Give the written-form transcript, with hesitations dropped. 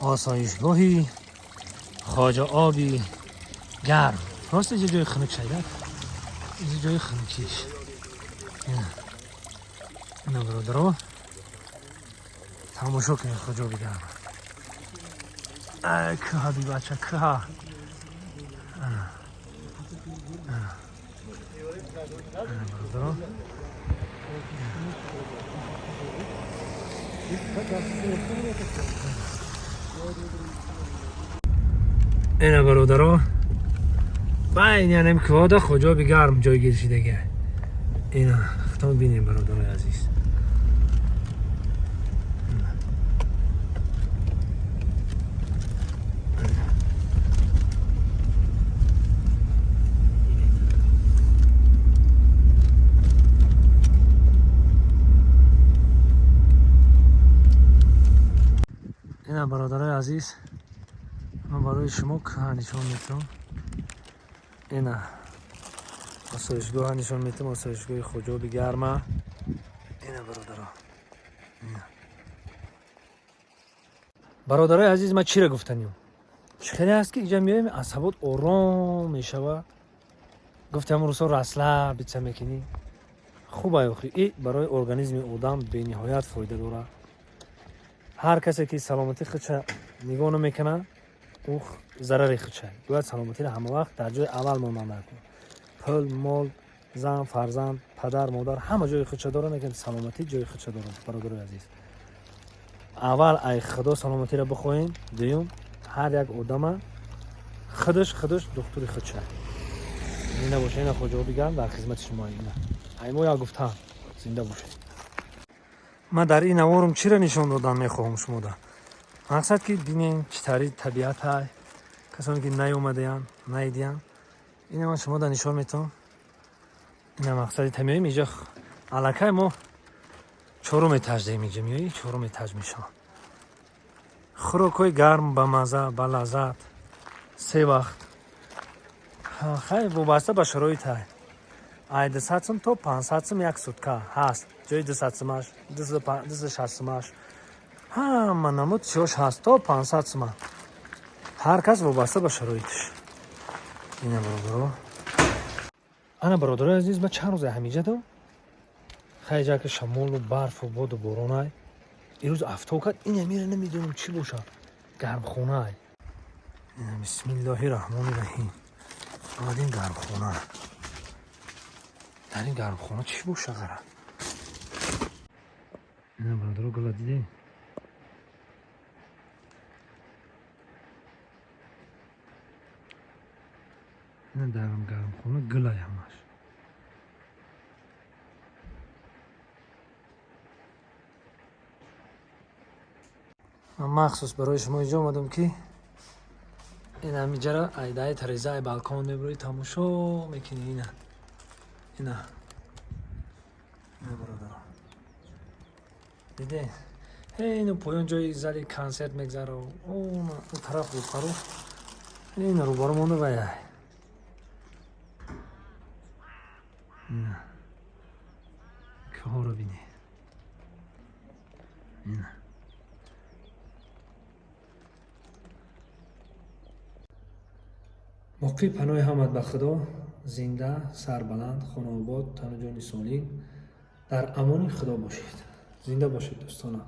Осоишгоҳи Хоҷа Оби Гарм. Рост, инҷа ҷои хунук шайдак, инҷа ҷои хунукиш. Ина, бародаро, тамошо кунед Хоҷа Оби Гарм. Ай, кӯҳа би, бача, кӯҳа. Бародаро, ина, бародаро, байн янем кӯҳода Хоҷа Оби Гарм ҷойгир шидаги. Ина, худтон бинем, бародарои азиз. Ина, бародарои азиз, ман барои шумо кӯҳа нишон метавам. Ина, осоишгоҳа нишон метавам, осоишгоҳи Хоҷа Оби Гарма. Ина, бародаро, бародарои азиз, ман чиро гуфтанем? Чӣ хеле аст, ки инҷа меоем, асабот ором мешава. Гуфтам, рӯзҳо расслабиться мекунӣ. Хуб ай, охи и барои организми одам бениҳоят фоида дорад. Ҳар касе ки саломатии худша нигоҳ намекунад, ӯ зарари худша. Бояд саломатиро ҳамавақт дар ҷои аввал монда накун. Пул, мол, зан, фарзанд, падар, модар ҳама ҷои худша дорад, лекин саломатӣ ҷои худша дорад. Бародарои азиз, аввал ай Худо саломатиро бихоҳем, дуюм, ҳар як одама худаш духтури худша. Ина боша, ина Хоҷа Оби Гарм дар хизмати шумо. Ина, ай мо як гуфтан, зинда бошед. Ман дар ин наворум чиро нишон додан мехоҳам шумода? Мақсад, ки бинем, чӣ тари табиатай. Касоне ки наёмадаянд, наидиянд, ина ман шумода нишон метавам. Ина, мақсади тамиёем инҷа. Аллакай мо чорум этаж даем. Инҷа меоӣ, чорум этаж мешавад. Хӯрокҳои гарм, ба мазза, ба лаззат, се вақт. Хай, вобаста ба шароитай, ай 200 сум то 500 сум як сутка ҳаст. Ҷои 200 сумаш, 260 сумаш, ҳама намуд чиёш ҳаст, то 500 сума. Ҳар кас вобаста ба шароиташ. Ина, бародаро, ана, бародарои азиз, ман чанд рӯзе ҳамиҷа дам. Хай, ҷа ки шамолу барфу боду боронай, ирӯз афтоб кард. Ин амира намедонам чӣ бошад, гармхонаай. Бисмиллоҳи раҳмони раҳим. Омадем гармхона. Дар ин гармхона чӣ боша ғара? Ина, бародаро, гула дидем. Ина, дар гармхона гулай ҳамаш. Ман махсус барои шумо инҷо омадам, ки ин ҳамиҷара айдаи тареза, ай балкон мебурои, тамошо мекунӣ. Ина, ина, ина, бародаро, диде, ину поён ҷои зали консерт мегзара, о тараф рӯпару, ина рӯбару монда ваяй. Ина, кӯҳоро бинӣ, ина. Боқӣ паноҳи ҳамат ба Худо. Зинда, сарбаланд, хонаобод, тану ҷони солим, дар амони Худо бошед. Зинда бошед, дӯстонам.